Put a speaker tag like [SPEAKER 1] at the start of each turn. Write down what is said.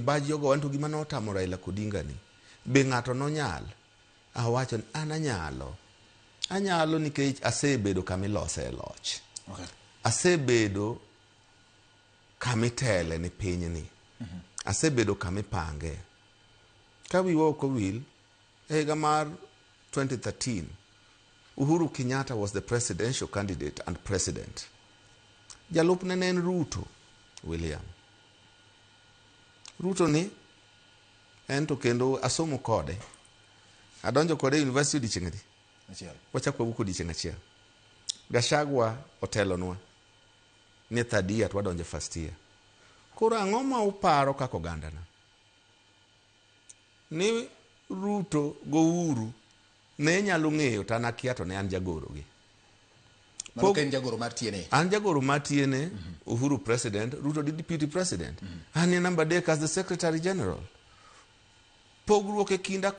[SPEAKER 1] kibaji ogowa to gima notamo Raila Odinga ni be ng'ato nonyal? Awacho ni an anyalo. Anyalo nikech asebedo kama ilose e loch. Asebedo kama itele ni pinyni. Asebedo kama ipange. Ka wiwa ok owil, e higa mar 2013, Uhuru Kenyatta was the presidential candidate and president. Jalupne ne en Ruto William. Ruto ni en to kendo asomo kode. Adonjo kode e university odiochieng' adi?
[SPEAKER 2] Achiel.
[SPEAKER 1] Wachako wawuok odiochieng' achiel. Gachagua otelonwa ni third year to wadonjo first year. Koro ang'o ma uparo kaka ogandana? Ni Ruto go Uhuru ne nyalo ng'eyo to an akia to ne an jagoro gi.
[SPEAKER 2] Mano ka in jagoro mar TNA.
[SPEAKER 1] An jagoro mar TNA, Uhuru president, Ruto di deputy president. An e namba 3 as the secretary general. Pogruok e kinda.